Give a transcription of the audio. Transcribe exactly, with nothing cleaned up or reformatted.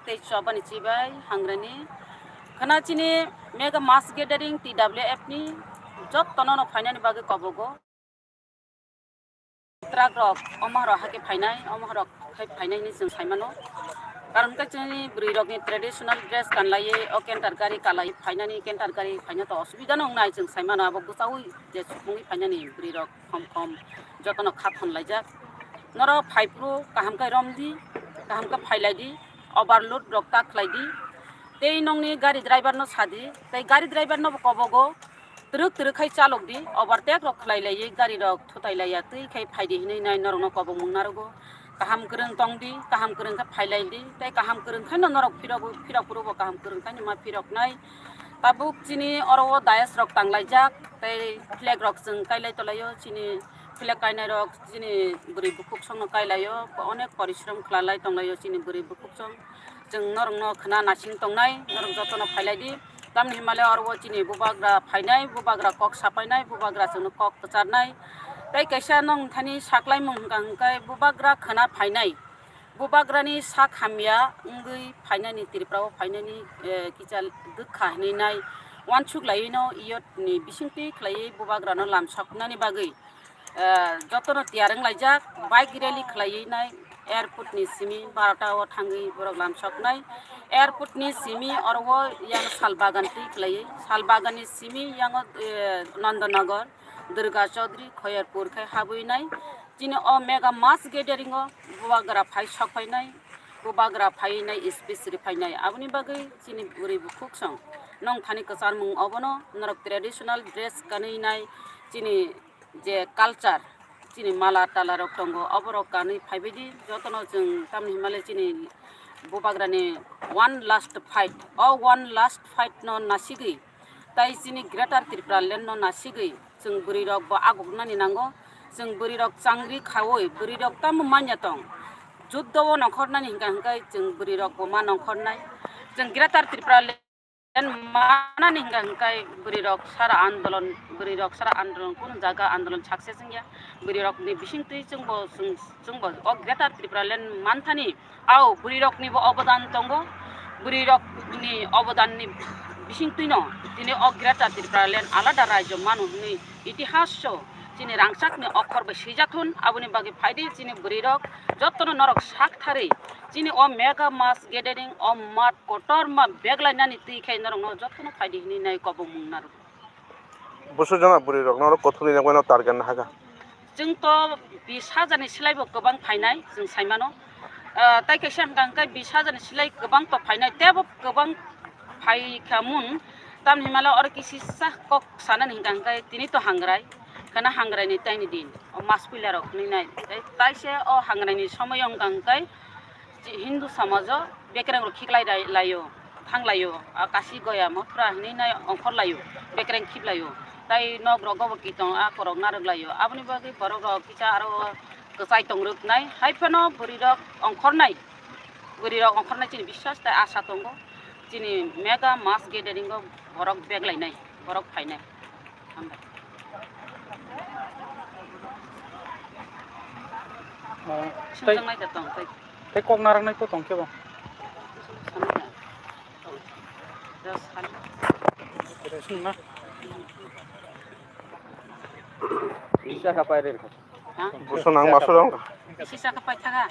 tei chobani chibai hangrani khana chini mega mass gathering T W F ni jottono no phainani bagwi kobogo. Truck rok omo rok hake phainai, omo rok khai phainai hinwi chwng saimano. Karon khe chini bwrwi rokni traditional dress kanlaiwi o canter gari kalai phainani, canter gari phaina to osubida no wngnai chwng saimano, abo bwchaui je supungwi phainani bwrwi rok khom khom jotono kha thon laijak. Norok phaiphuru kaham khe romdi, kaham khe phailaidi, overload rok ta khlaidi. Tei nongni gari driver no sadi, tei gari driver no bo kobogo, twrwk twrwk khai chalokdi, overtake rok khlai laiwi gari rok thutai laiya twi khai phaidi hinwi nai norokno kobongmung narogo. Kaham kwrwng tongdi, kaham kwrwng khe phailaidi, tei kaham kwrwng khaino norok phirok phirok phuru bo kaham kwrwng khaino ma phiroknai. Tabuk chini oro o dais rok tanglaijak, tei flag rok chwng kailai tolaio, chini flag kainai rok chini bwrwi bukhuk songno kailaio, onek porishrom khwlalai tonglaio chini bwrwi bukhuk song. Chwng norokno khna nasing tongnai, norok jotono phailaidi. Tamni himale oro o chini bubagra phainai, bubagra kok sapainai, bubagra chwngno kok kwcharnai. Tei kaisa nong thani saklaimung hwnkha hwnkhe bubagra khna phainai. Bubagrani sak hamya wngwi phainani Tripura o phainani, eh, kisa dwkha hinwi nai uansuk laiwi no iyot ni bisingtwi khlaiwi bubagrano lamsoknani bagwi, eh, jotono tiyar wnglaijak, bike rally khlaiwi nai airport ni simi barota o thangwi borok lamsoknai. Airport ni simi oro o yang sal bagan twi khlaiwi, sal bagan ni simi yang o, eh, Nandanagar, Durga Chaudhary, Khoyerpur khai habwi nai. Chini o mega mass gathering o bubagra phai sok phainai, bubagra phainai, speech ri phainai. Aboni bagwi chini bwrwi bukhuk song nong thani kwcharmung obono norok traditional dress kanwi nai chini je culture, chini mala tala rok tongo, oborok kanwi phaibaidi jotono chwng tamni himale chini bubagrani one last fight, o one last fight no nasigwi tai chini Greater Tripura Land no nasigwi chwng bwrwi rok bo aguknani nango, chwng bwrwi rok changri khaui bwrwi rok tamo manya tong, juddo o nongkhornani hingka hingkai chwng bwrwi rok bo ma nongkhornai, chwng Greater Tripura Land manani hingka hingkai bwrwi rok sara andolon, bwrwi rok sara andolon kunu jaga andolon success wngya. Bwrwi rok ni bising twi chwngbo, chwng, chwngbo o Greater Tripura Land manthani, au bwrwi rok ni bo obodan tongo. Bwrwi rok ni obodan ni bising twi no tini o Greater Tripura Land alada rajyo manu hwnwi itihas o chini rangchak ni okhor bai swijak thun. Aboni bagwi phaidi chini bwrwi rok jotono norok sak tharwi chini o mega mass gathering o mat kotor ma beglainani twi khai norokno jotono phaidi hinwi nai kobongmung narwk. Busu jona bwrwi rok norok kothok ni nokbai no target na haga. Chwng to bis hajar ni silai bo kwbang phainai chwng saimano. Ah, tai kaisa hwnkha hwnkhe bis hajar ni silai kwbang to phainai, tebo kwbang phai kha mun. Tamni himala oro kisisa kok sanani hwnkha hwnkhe tini to hangrai, khana hangrai ni taini din o mas puila rok hinwi nai. Tai, tai se o hangrai ni somoyo hwnkha hwnkhe Hindu samajo bekereng rok khiklai dai-, laio, thang laio, a Kashi Goya Mathura hinwi nai ongkhor laio, bekereng khip laio, tai nok rogo bo kitong a korok narwk laio, aboni bagwi borok rok kisa aro kwchai tong rwk nai, hai phano bwrwi rok ongkhor nai, bwrwi rok ongkhor nai chini biswas tai asa tongo, chini mega mass gathering o borok beg lai nai, borok phai nai. Hambai. Oh, tei, swngjak nai da tong, tei. Tei kok narwk nai to tong khe bo. Sani da. Just sani. Sung na. Bisa ka pai re. Ha? Busu nang masu dong. Isi saka pai thaga.